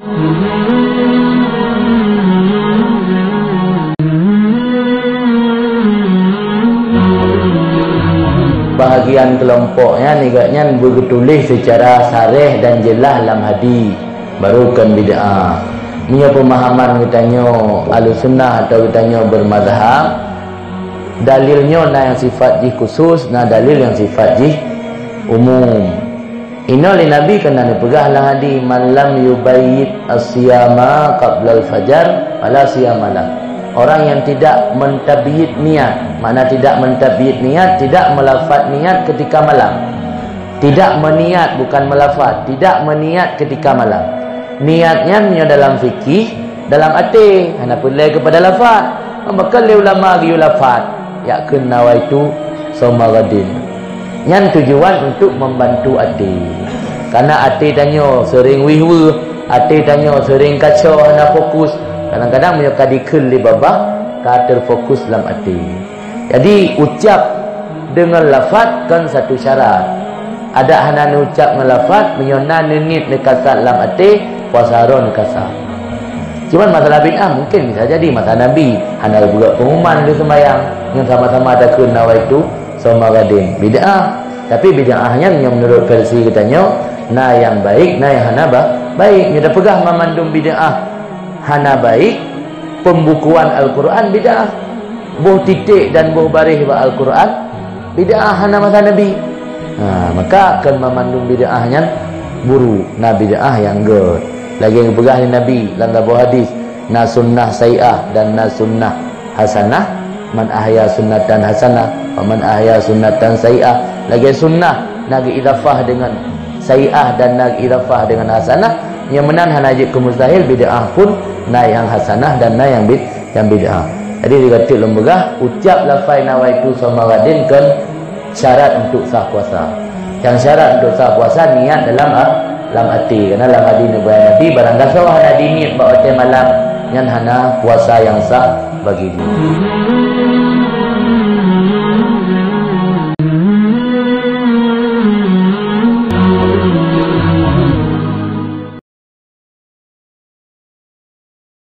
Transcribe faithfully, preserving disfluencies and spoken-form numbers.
Bahagian kelompok nyan, igat nyan beugeutuléh seucara sareh dan jeulaih lam hadis, baru kon bid'ah. Meunyoe peumahaman geutanyoe Ahlussunnah atau geutanyoe bermazhab, dalil nyoe na nyang sifat jih khusus, na dalil nyang sifat jih umum. Inoe lé Nabi keunan neupeugah lam hadis, "Man lam yubayyit as-siyama qablal fajar, fala siyama lah." Orang yang tidak mentabyit niat, makna tidak mentabyit niat, tidak melafaz niat ketika malam. Tidak meniat, bukan melafaz, tidak meniat ketika malam. Niat nyan meunyoe dalam fikih, dalam até, hana peureulée keupada lafaz. Bahkan lé ulama geuyue lafaz, yakheun nawaitu shauma ghadin. Nyan tujuan untuk membantu até. Karena até tanyoe sering wih-weuh, até tanyoe sering kacau, hana fokus. Kadang-kadang meunyoe ka dikheun lé babah, ka terfokus lam até. Jadi, ucap deungon lafaz kon satu syarat. Adak hana neucap ngon lafaz, meunyoe na neuniet neukasat lam até, puasa droe neukasat. Cuman masalah bid'ah mungkin bisa jadi masa Nabi hana geupeugah pengumuman lé seumayang, ngon sama-sama takheun nawaitu shauma ghadin. Bid'ah. Tapi bid'ah nyan nyang menurut versi geutanyoe, na nyang baik, na nyang hana ba-, baik. Nyoe tapeugah mamandum bid'ah hana baik, pembukuan Al-Quran bid'ah. Boh titék dan boh baréh bak Al-Quran, bid'ah hana masa Nabi. Ha, maka kon mamandum bid'ah nyan buruk, na bid'ah nyang gét. Lagée geupeugah lé Nabi lam saboh hadis, na sunnah sai'ah dan na sunnah hasanah. "Man ahya sunnatan hasanah, wa man ahya sunnatan sai'ah." Lagée sunnah na geuidafah deungon sai'ah dan na geuidafah deungon hasanah, nyang meunan hana jeuet keu mustahil, bid'ah pun na nyang hasanah dan na nyang bid-, nyang bid'ah. Jadi, di gatik lôn peugah, ucap lafai nawaitu shauma ghadin kon syarat untuk sah puasa. Nyang syarat untuk sah puasa niat dalam a-, lam até. Karena lam hadis neupeugah Nabi, barang gasoe hana diniat bak watée malam, nyan hana puasa nyang sah bagi jih.